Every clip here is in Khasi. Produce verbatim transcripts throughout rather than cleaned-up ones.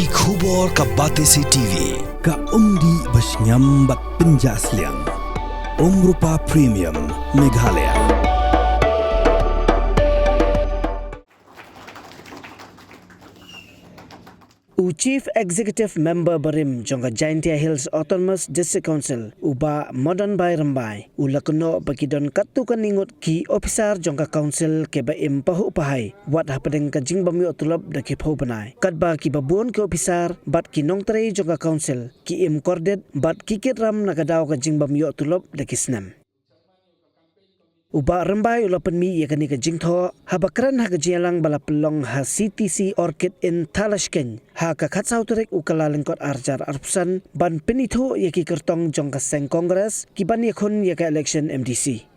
Ki khubor ka Batesi T V, ka umdih ba shngiam bad pynjah sliang. Umrupa Premium, Meghalaya. U Chief Executive Member barim jong ka Jaintia Hills Autonomous District Council, u Bah Madanbai Rymbai, u la kynnoh ba ki don katto katne ngut ki ophisar jong ka Council kiba im pahuh pahai wat hapdeng ka jingbym ïoh tulop da ki phew bnai, katba kiba bun ki ophisar bad ki nongtrei jong ka Council ki im kordit bad ki kit ram na ka daw ka jingbym ïoh tulop da ki snem. U Bah Rymbai u la pynmih ïa kane ka jingthoh haba kren ha ka jingïalang ba la pynlong ha C T C Orchid Inn, Thadlaskeiñ, ha ka khatsaw tarik u Kyllalyngkot arhajar arphew san, ban pynithuh ïa ki kyrtong jong ka seng Congress ki ban ïakhun ïa ka election M D C.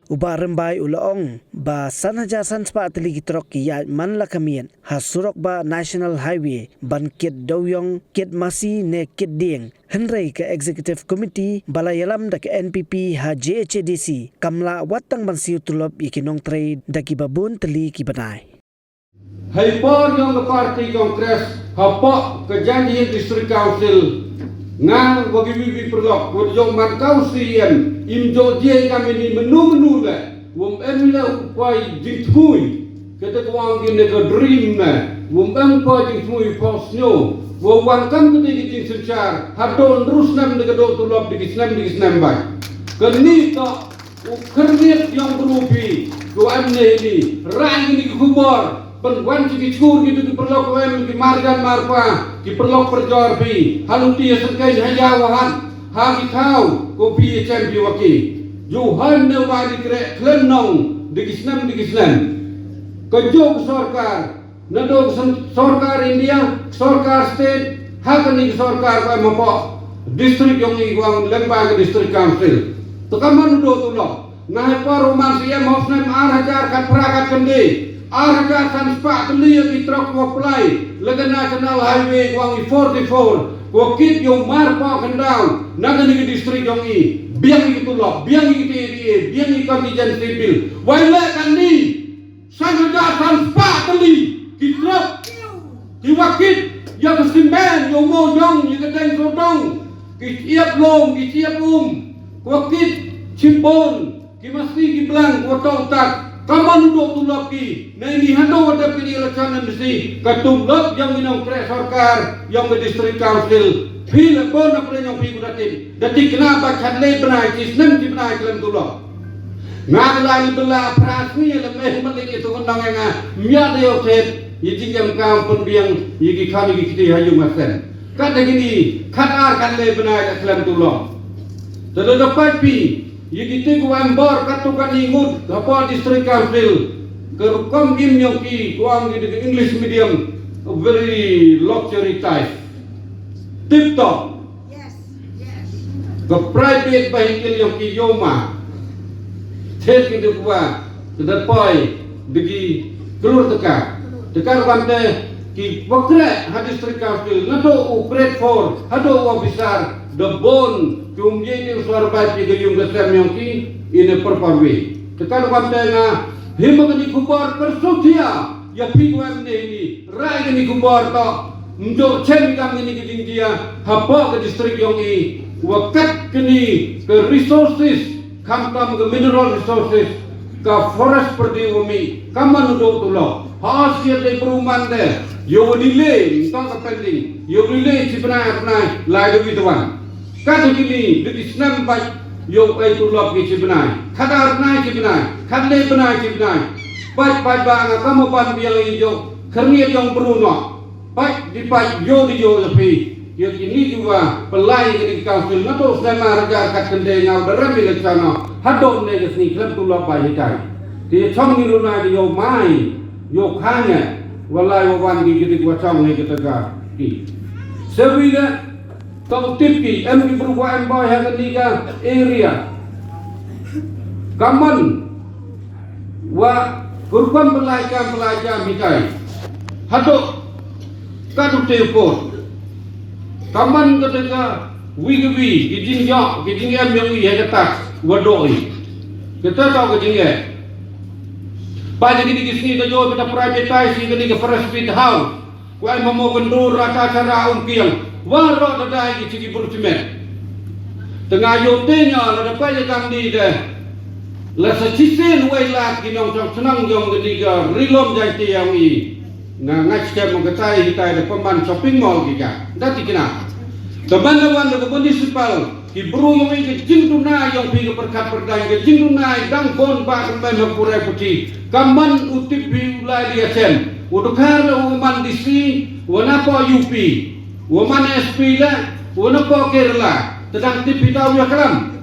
U Bah Rymbai u la ong ba san hajar san spah tylli ki trok ki ïaid man la ka miet ha surok bah National Highway ban kit dewiong, kit masi ne kit dieng. Hynrei ka Executive Committee ba la ïalam da ka N P P ha J H A D C kam lah wat tang ban siew tulop ïa ki nongtrei da kiba bun tylli ki bnai. Hei por jong ka party Congress hapoh ka Jaintia Hills District Council, nga wa ki wi wi paralok wa jong man kaw C M im jong jie kam ini menu menu le wom em le u poi jingthmui. Kata ka wang kine ka dream me wom em poi jingthmui pos nyo wa wan kam kata ki jingsynshar hadon rus nam de ka do tulop de ki snem de ki snem bai. Kani to u khyrniat yong bru phi ko em ne ni rai ni ki khubor. Pynwan ki ki chkur ki tu ki paralok ko em ki marjan marpa ki paralok parjor phi haluti ya sengkai haya wahan ha ki thaw ko phi ya chem phi waki. Ju han ne wa ni kre khlem nong de ki snem de ki snem. Ka jok sorkar na dong sorkar India, sorkar state, ha kani ki sorkar ko em hapoh district yong i wang lengba ka district council. To ka man u do tulop. Nga hepar u man C M hosnem ar hajar kat pra kat kende, ar hajar san spah kende ya ki trok wa plai leka National Highway wang i forty four wa kit yo mar pa kendaw na kani ki district yong i. Biang i ki tulop, biang i ki T A D A, biang i contingency bill. Wai le kani San hajar san spah tylli ki trok ki wa kit ya ka simen ya u mo jong ya ka deng sodong ki chiap lom ki chiap um ki wa kit chimbon ki masi ki blang ki wa tong tak ka man u dok tulop ki na ini hando wa dep ki ni la chan masi ka tulop yang minong krek sorkar yang ka district council phi la bon na pren yang phi ku datin datin kena ba chan le bnai ki snem ki bnai klem tulop. Nga la ni bela pras ni la meh malik itu nang nga mia de yo thet yi jingem kam pun biang yi ki khan yi ki kiti hayu masen. Kat de gini khat ar khat le bnai da klem tulong. Tado da pat pi yi ki ti ku em bor kat tu kat ni ngut hapoh district council ke rukom im yong ki kuang ki de English medium very luxury type. Tip top. Ka private vehicle yong ki yoma thet ki duk wa ka da poi bigi klur teka teka rukan te ki pokre ha district council na do u grade four ha do u officer da bon ki um ye ki suar bai ki ga yung ga sem yong ki ine perparwi teka rukan te nga hima ka ni khubor persuthia ya phi wa ne ni Rai kini kumbar to mjok chen kam kini ki jingdia hapoh ka district yong i wa kat kini ka resources khamtam ka mineral resources ka forest perdi wa mi kaman u dok tulo ha asia de peruman de yo wa ni le tang ka pending yo wa ni le chi bnai bnai lai de wi tuan Kat kini dei ki snem bad yow ai tulop ki chi bnai. Kat ar bnai chi bnai. Kat le bnai chi bnai. Bad bad ba nga kam ban biang i jong khyrnit jong bru no. Bad di bad yow di yow la phi. Yow kini ki wa pelai kini ki council na to snem ar jar kat kende ngau da rem ile chano. Hadon ne ke sni klem tulop ba hitai. Ti chong ni lunai di yow mai. Yow khane. Walai wa wan ki kiti wa chong ne kita ka ki. Sewi ne Tong tip ki em ki bru wa em boi ha kani ka area. Kaman wa kurban belai kam belai kam hikai. Hato kadu te ko. Kaman kata ka wi ki wi ki jing yok ki jing em yang wi ha kata wa doi. Kata tau ka jing em. Ba jadi ki sini ka jo kita privatize ki kani ka forest bit house. Kwai mamo kyndur raka kara um kiang. Waroh da dei ki chiki bru chimet. Tengah yo tenya la dapat ya kam di de. La sa chisen wei lak ki nongchong chnong yong kani ka Ri Lum Jaintia yong i. Nga ngach ke mo katai hitai da paman shopping mall ki ka. Da tikna. Teman lawan da ka municipal. Ki bru yong i ka jingduna yong phi ka pyrkhat pyrdaiñ ka jingduna i dang bon ba ka mem ha pure puthi. Ka man u tip phi u lai li achem. U dkhar la u man D C, u na po U P, u man S P la, u na po Kerala. Tedang tip phi tau ya kalam.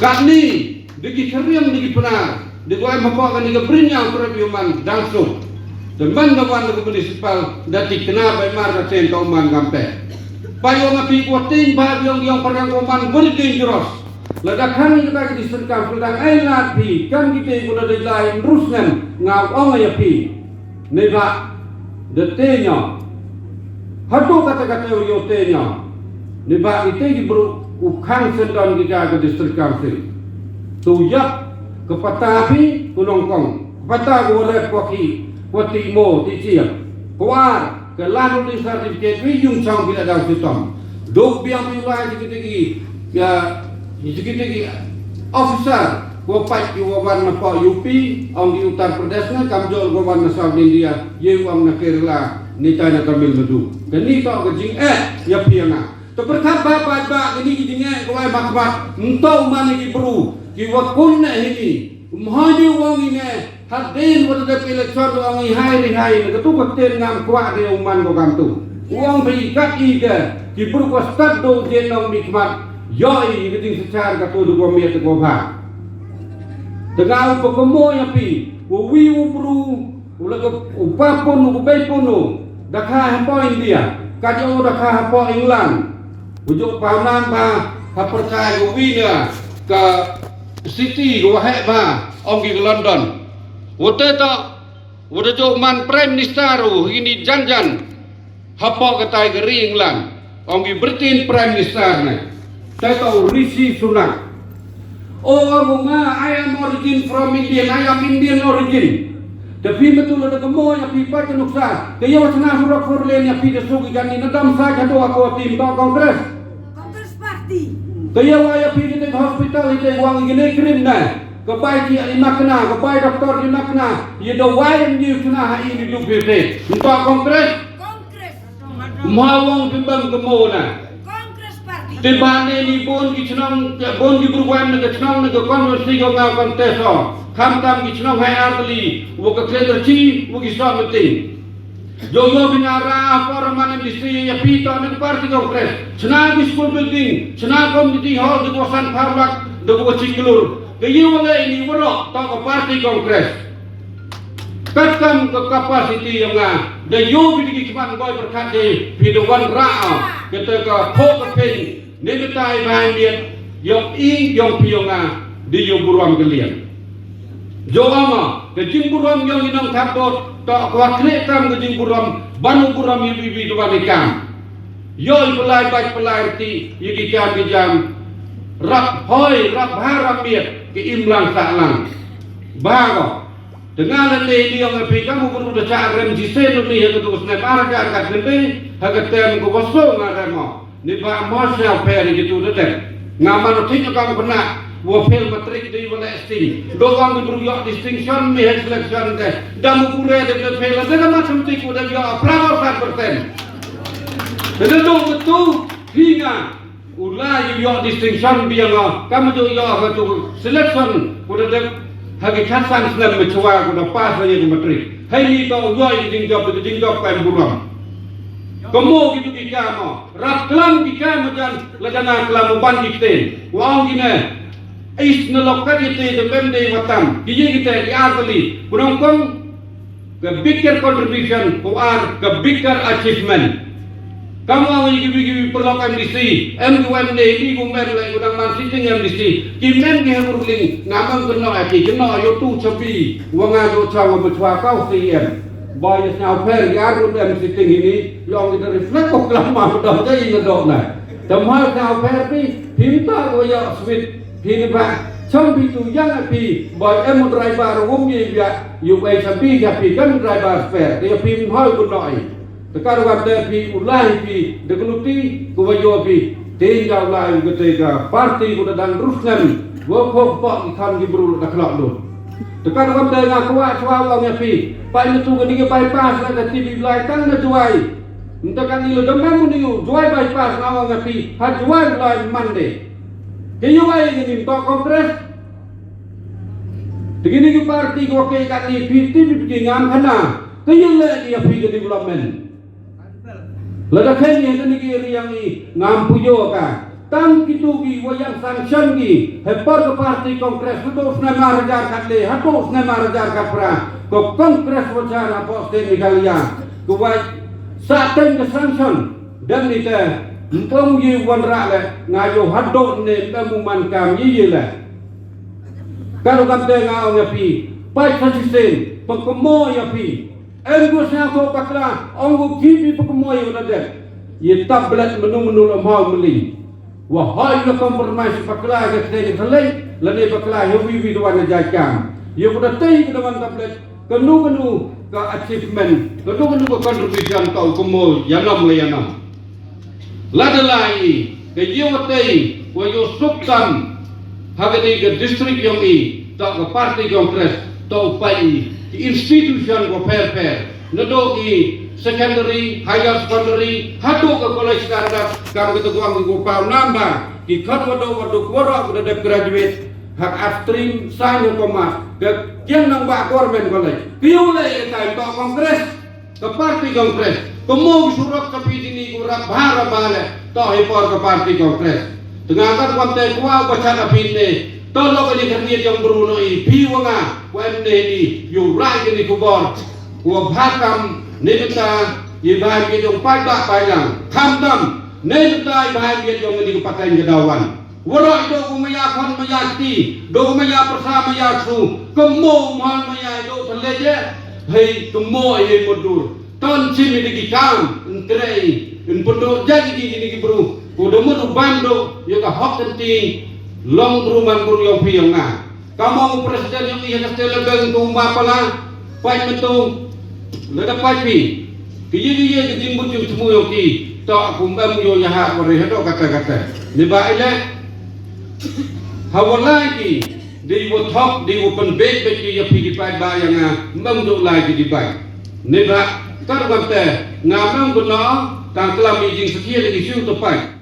Katni, digi keriam digi penar. Di kwai mapok kani ka brin yang terep yuman dang suk. Teman ka wan ka municipal da tikna bai mar ka ten ka uman kampe. Pai ong api ko ting ba yong yong parang ko man very dangerous. Lada khan kita ki district council dang ai lat pi kam kita ko lada lai rus ngan ngau ong ya pi. Neba da tenya. Hatu kata kata yo tenya. Neba kita ki bru u khang sendon kita ka district council. Tu yap ke pata pi ku nongkong. Pata ku rep ko ki ko ti mo ti chia. Ko ar ke lanu di certificate wi yung chang bila dau sitom. Dok biang pi lai di kita ki ya di kita ki officer ko pat ki wawan na pa U P ong di Uttar Pradesh na kam jol wawan na South India ye wang na Kerala ni tai na Tamil Nadu. Kani to ka jing eh ya pi nga. Te pyrkhat ba ba ba kini ki jingeh ko ai mak mak nto mane ki bru ki wa kun ne hini. Mhaju wong ine hadin wa de election wong i hai ri hai ne tu ko ten ngam kwah de uman ko kam tu. Wong bi kat i de ki bru ko start do je nong mi kmat. Yo i ki ding sechar ka tu du ko miet ko ba. Tengah u ko mo ya pi. Wo wi u bru Ula ka upa punu ku bei punu dakha hapo India ka jo dakha hapo England. Ujuk paman ba ha perkai ku wina ka city ku wahek ba ong ki London. Wate to wate jo man prime minister u hini jan jan. Hapoh katai ka ri England ong i Britain Prime Minister ne. Tato Rishi Sunak. Oh ong nga, I am origin from Indian, I am Indian origin. Tapi betul ada kemo ya pi pa kenuksa. Kaya wacana surok four lane ya pi da sugi gani nadam sa jadu aku tim to Congress. Congress Party. Kaya wa ya pi kita hospital ite wang gini krim na. Kebai ki imakna, kebai doktor imakna. Ya da wayang ni kena ha ini dupite. Nto Congress. Mawang bimbang kemo na. Congress Party. Te bane ni bon ki chnong, bon ki program na ka chnong na ka constituency ko nga contest o. Kham tam ki chnong hai artli, wo ka kledra chi, wo ki sot meeting. Jo yo bina ra por man M D C ya pi to na ka party Congress. Chna ki school building, chna community hall de ko san pharlak, de ko chi klur. Ke ye wala ini waro to ka party Congress. Katkam ka capacity yong nga da yoh bidi ki khmat ngoi berkat de phi da wan ra kata ka pho ka pin ne ka tai bai miet yong i yong phi yong nga di yoh burom ka lian. Jo ama ka jing burom yong i nong thap bot to kwa kle tam ka jing burom ban u burom i bi bi da wan i kam. Yoh i pelai bai pelai ti i ki jam ki jam rap hoi rap ha rap miet ki im lang sa lang. Ba ko Tengah lane ni ong phi kam u bru da cha rem jisen ni ha ka dus ne mar ka ka tende ha ka tem ko waso nga rem o. Ni ba mo sel peri gitu de de. Nga man thik ka kam kena wo fail matric di wala sting. Do ong bru yo distinction mi ha selection de. Dam u bru de de fail de ma sum ti ku de yo prawo san persen. De de do betu hi nga. Ula yu yo distinction biang o kam ju yo ha tu selection ku da dep ha ki khatsan snem me chwa ku da pass la ye ku matric. Hai ni to yo i ding job i ding job pa buram. Kamo ki tu ki kamo rap klam ki kamo jan la jana klam ban ki ten. Wa ong ki ne is na lokat ite de bem de watam ki ye ki te ki artali ku nong kong. Ka bigger contribution ko ar ka bigger achievement. Kam wa wi ki wi ki wi perlok M D C, M D C, M D C, ki ku mem lai ku dang man sitting M D C. Ki mem ki hemur ling, nga mem kena ati, kena yo tu chapi, wa nga yo cha wa bechwa kau C M. Ba ya snyau per ya ru M sitting ini, yong kita reflect ko kelam ma dong jai na dok na. Temal snyau per pi, pinta ko ya sweet, pin ba. Chang phi tu yang a phi, bai em u driver wom ye bia, yu bai chang phi ya phi kan driver spare, ya phi mhoi kun noi. Te ka ruan te phi u lai phi, de kuluti, ku wa yo phi, te ya u lai u kete ka party ku da dang rus ngan, wo ko ko ki khan ki bru da khlok lu. Te ka ruan te nga ku wa chwa wa ya phi, pai na tu ka ni ka bypass la ka T V lai tang na juai. Nta ka ni lo dam mu ni u, juai bypass na wa ya phi, ha juai lai Monday. Ke yu ai ni nim to Congress. Te kini ki party ko ke ka ni phi ti phi ki ngam khana. Ke yu le ki ya phi ke development. Lada khen ni ni ki ri yang ni ngam puyo ka. Tang ki tu ki wa yang sanction ki. He por ke party Congress tu snem ar hajar kat le, ha tu snem ar hajar kat pra. Ko Congress wa jar ha po state Meghalaya. Ko wa sa teng ke sanction. Dan ni te, mpong ye wan ra le, nga yo hadok ne, mpong mu man kam ye ye le. Ka ruan te nga ong ya phi, pai sa shisien, pengkemo ya phi. Em gu sna ko pakla, ong gu ki phi pengkemo ya na de. Ye tablet menu menu lo mau meli. Wa hoi lo compromise pakla ke te ke selek, lane pakla ya wi wi tuan ya jai kam. Ye ku da tei ke tuan tablet, kenu kenu ka achievement, kenu kenu ka contribution ka u kemo ya nam le ya nam. Lada lai, ka ye wa tei, wa yo suk tam, ha ka ni ka district yong i, to ka party Congress, to u pai i, ki institution ko pher pher, na do ki secondary, higher secondary, ha do ka college standard, kam ka te ko am ko pau namba, ki khat wa do wa do ko ro ko da dep graduate, ha ka arts stream, science, commerce, ka kian nang ba government college. Ki yo le ka to Congress, ka party Congress. Ko mo surok ka phi ni ko rap bhara bale. To hi por ka party Congress. Tengah ka kwam te kwa ba chat a phi ne. To lo ka ni ka ni jong bru no i phi wa nga. Wa em ne ni yu rai ka ni ko bor. Ko bha kam ni ta ye ba ye jong pai ba pai lang. Tham dam. Ni ta ye ba ye jong ni ko pakai ka dawan. Warok do ko maya khon maya kti, do ko maya persa maya su, kemo mal maya do thele je, hei kemo hei mudur. Ton chim ni ki kam, ntrei, npodo jadi ki ni ki bru, ko do mudu ban do, ye ka hok kenti, long bru man bru yong phi yong nga. Kamong president yong i ha ka stele beng tu ma pala, Pait mynta, lada pait phi. Ki ye ki ye ki jingmut jingthmu yong ki. To aku mbem yo ya ha ko re hato kata kata. Ni ba ile. Ha wa lai ki. Di wo thok, di wo pynbeit beit ki ya phi ki pait ba ya nga. Mbem do lai ki di bai. Ni ba, kar ban te. Nga mbem ko no, tang klam i jingsetia lagi shu to pait.